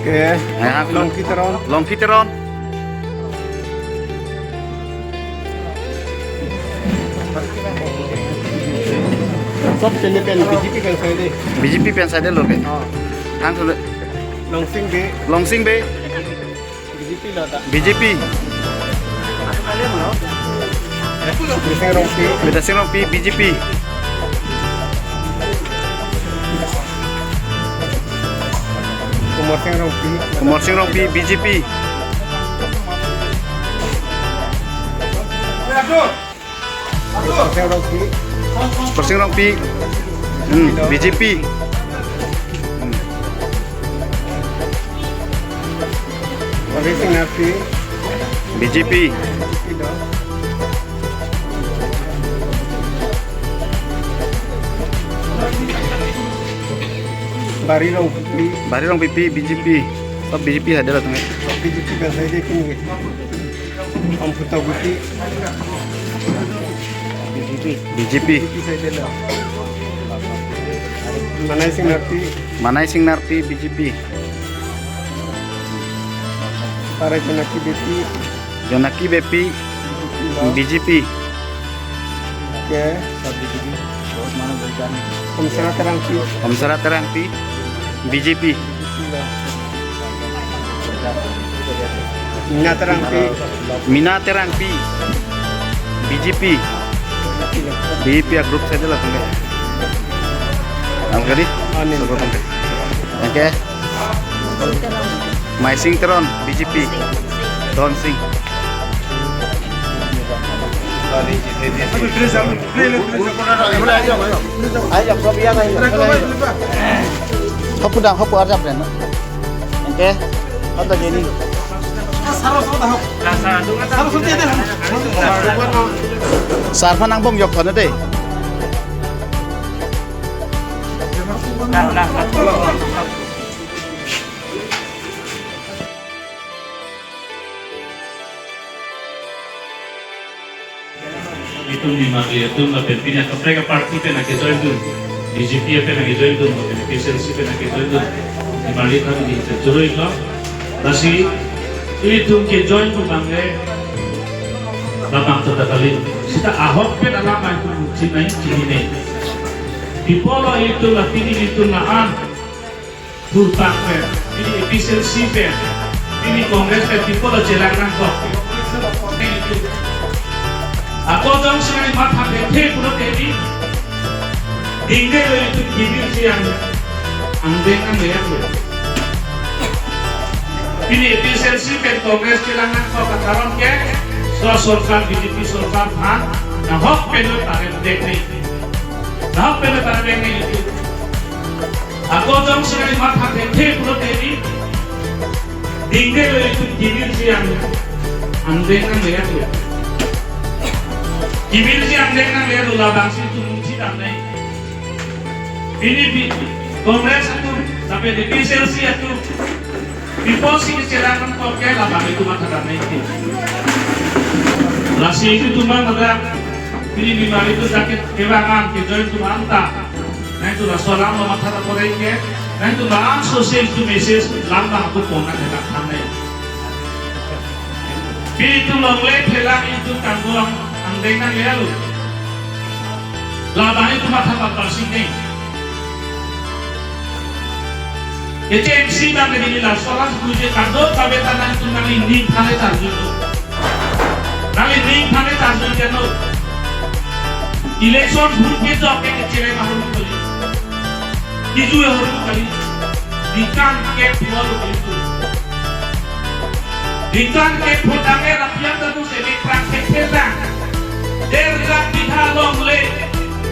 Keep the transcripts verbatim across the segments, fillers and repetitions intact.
Okay. Longki Teron. Longki Teron. Sab pen pen B J P pen side. B J P pen side lo ke. Oh. Hang thule. Longsing Bey. Longsing Bey. B J P lo ta. B J P. Bidya Sing Rongpi. Bidya Sing Rongpi, B J P. Kumar Sing Rongpi. Kumar Sing Rongpi, B J P. Super Sing Rongpi. Super Sing Rongpi. Hmm, B J P. Hmm. Super Sing Rongpi. B J P. Bari Rongpipi. Bari Rongpipi, B J P. Sab B J P side lo tangte. B J P pen side kini. Amputa Guti. B J P. B J P side lo. Manai Sing Narpi. Manai Sing Narpi, B J P. Para Janaki Beypi. Janaki Beypi, B J P. Okay. Homsara Terangpi. Homsara Terangpi, B J P. Mina Terangpi. Mina Terangpi, B J P. B J P a group side lo tangte. Ang kali? Anin. Tangte. Okay. Maising Teron, B J P. Don Sing. Hapu dam, hapu arjap den. Okay. Hapu dam ni. Sar aphan nangbong yok thon dei. Itum nimarli atum lapen pini akaprek aparty pen nangkejoin dun, B J P pen nangkejoin dun, lapen A P H L C pen nangkejoin dun, nimarli atum ni churoi lo. Lasi itum kejoin dun abang le, labang ta kali. Seta ahok pen alam itum chinai chininei. Pi apotlo itum la pini itum la an. Thurpak pen, pini A P H L C pen, pini Congress pen, pi apotlo chelang nangkok. Ako jongsi nangli matha thekthe pulote, dingde lo itum kevirji angdeng nangle lo. Pini A P H L C pen Congress chelang nangkok akaron ke, so sorkar B J P sorkar aphan, nahok pen lo parem dek ni. Nahok pen lo parem dek ni itum. Ako jongsi nangli matha thekthe pulote, dingde lo itum kevirji angdeng nangle lo. Kevirji angdeng nangle lo, labangsi itum mungchi damnei. Pini pi Congress atum, lapen A P H L C atum. Pi apotsi chelang nangkok ke labang itum matha damnei ti. Lasi itum abang ladak, pini nimarli atum jaket kevang an kejoin atum anta. Nangtum laso alam lo matha ta porei ke, nangtum la-an social to message lam bang aku pona ke tak thangnei. Pini itum longle phelang itum kangbong angdeng nangle lo. Labang itum matha paparsing dei. Keche M C bang ke dili laso alam kuje kado kabe ta nangtum nangli ning aphan le charjuilo. Nangli ning aphan le charjuilo. Election booth kejok ke kechelem ahormu kali. Kiju ahormu kali. Ningkan kep thua lo kali tu. Ningkan kep thua tangke rapian tadu se mek prang kep kep lang. Der lakh bigha along le,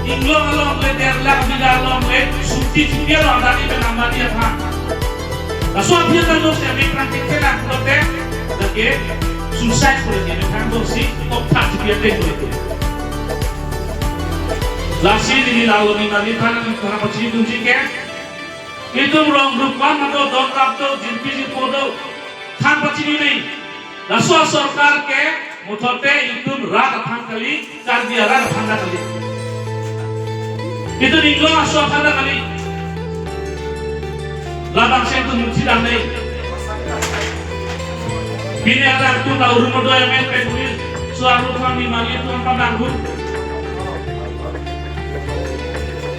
Inglong along le, der lakh bigha along le, suti chipia lo adani pen Ambani aphan. Laso aphi ta lo se mek prang kep kep lang pulote, lake suicide pulote, mek prang do si, ok thak chipia te pulote. Lasi neli la lo nimarli aphan nangpachini dunji ke, itum rong rupan ma do, don rap do, jirpi jirpo do, than pachini nai. Laso asorkar ke muthote itum rat aphan kali, Karbi arat aphan ta kali. Itum Inglong aso aphan ta kali. Labang seng tu muthi dam nei. Pini adak tu la Orunodoi amen pen uri, so aru thang ni mali tu ang padang hu.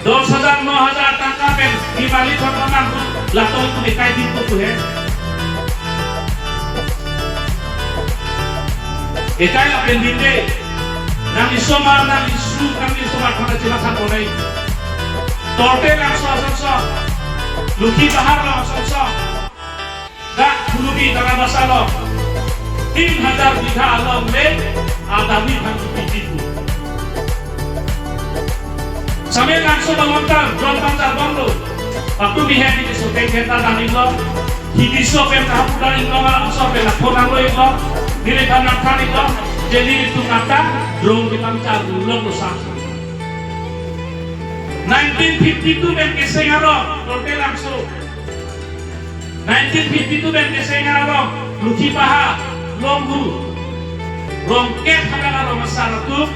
Dos hajar, no hajar tangka pen ni mali tu ang padang hu. Latum tu ekai di tu tu he. Ekai lapen dinde. Nang isomar, nang isu, nang isomar thang chila thang onai. Torte Langso asonso. Lukhi Pahar along asonso. Dak Phuloni Tarabasa along. Tin hajar bigha along le adami thang piti pu. Same Langso balontar, jon pangchar bomlo. Waktu bihen ini so teng heta dam iklo. Hidi so pen kahapu dam iklo, ma so pen la phone anglo iklo. Neli than nang than iklo. Jadi itu kata, drone kita pangchar ulok lo sa. Nineteen fifty-two pen keseng arong, Torte Langso. Nineteen fifty-two pen keseng arong, Lukhi Pahar, Longhu, Rongket hadak arong asar atum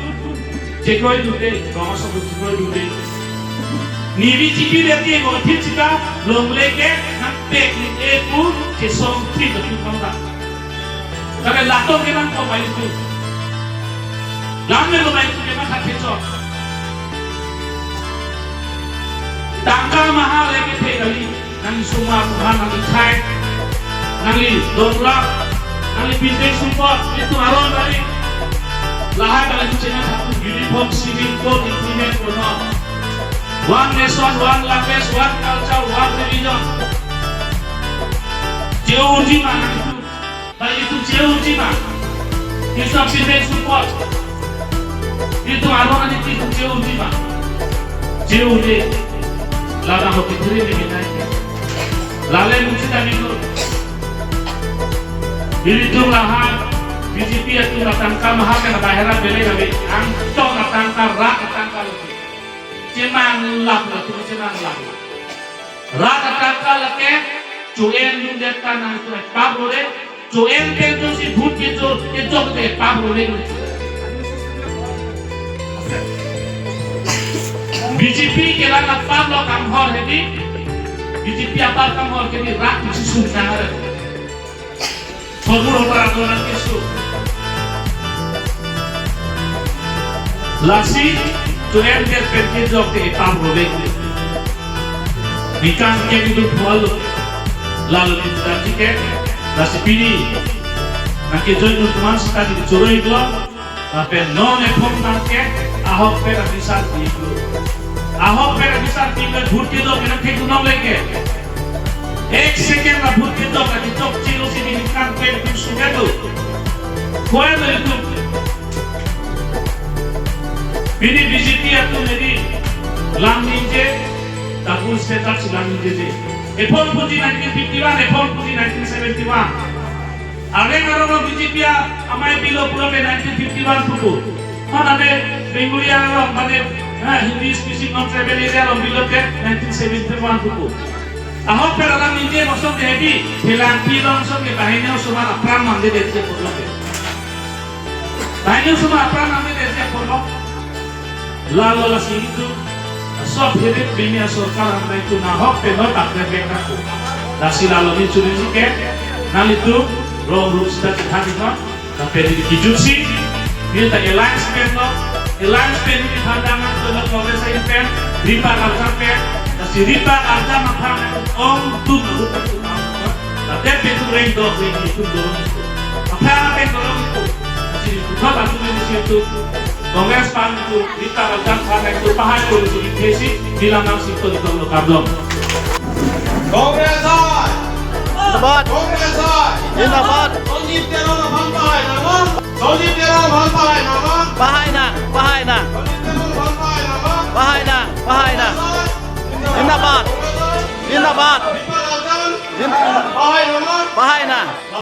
chekroi dunde, rong asar atum chekroi dunde. Ni B J P deti ego thip sita, longle ke nang pek ni epu chesong thip atum pangta. Tapi latum ke nang kok bayu tu. Lam le lo bayu tu ke nang khat kechok. Tangka maha le kethe kali. Nangli sumar muhan, nangli khai, nangli dongrak, nangli building sumpot, itu aron kali. Lahai kali tu chena satu uniform civil code implement kono. One nation, one language, one culture, one religion. Jeo unji ma nangli tu. Ba itum jeo unji ma. Itum building sumpot. Itum aron ani itum jeo unji ma. Jeo unde. Lada ho pitri ni minai. Lale musi dami tu. Ilitum lahai B J P atum la tangka maha ke na bahera bele kami. Angtong la tangka, rat tangka lo. Chemang lap la tu chemang lap. Rat atangka lake, cho-en dundet ta nangtum epap rore, cho-en pen jongsi vote kejor, kejor te epap rore. B J P kelang apap lo kanghor hedi, B J P apap kanghor hedi rat isi sung nang are. Thormur hopar adonan keso. Lasi, cho-en pen kejok te epap rore. Ningkan ke nidu phualo. Lalo ni tadi ke, lasi pini. Nang kejoi nutman sita di choroi glo. Lapen non ephong nang ke ahok pen abisar pi iklo. Ahok pen abisar pi iklo, vote kejok ke nang thek nong leke. Ek second la vote kejok, la kejok chilo si di ningkan pen tum suket lo. Koe lo itum. Pini B J P atum neli lam ningje, double standard si lam ningjeje. Ephong puji nineteen fifty-one, ephong puji nineteen seventy-one. Areng arong along B J P a-amei bilo pulote nineteen fifty-one pupo. Hon ane Bengali along mane, ha, Hindi speaking non-tribal area along bilote nineteen seventy-one pupo. Ahok pen alam ningje bosong ke hedi, Phelangpi along bosong ke banghini osomar apran mangjedet je pulote. Banghini osomar apran mangjedet je pulo. Lalo lasi itum, sob hirit bini asorkar amai itum nahok pen noi bakre bek nangko. Lasi lalo ni churi si ke, nanglitum, rong rup sita chitha di non, lapen di kijut si, ni ta alliance pen lo, alliance pen ni phadang nangko lo Congress ahin pen, ripa karja pen, lasi ripa karja maphang nang ong tum lo, tum lo, lapen pen tum reng dok reng itum dorong itum. Aphang pen dorong itum, lasi itum, thot atum ni si itum, Congress pan itum, ripa karja pan itum, pahai pon itum, itum si, bilang nang si itum, itum lo kardom. Congress hai! Zindabad! Congress hai! Zindabad! Sanjib Teron aphan pahai nang, Sanjib Teron aphan pahai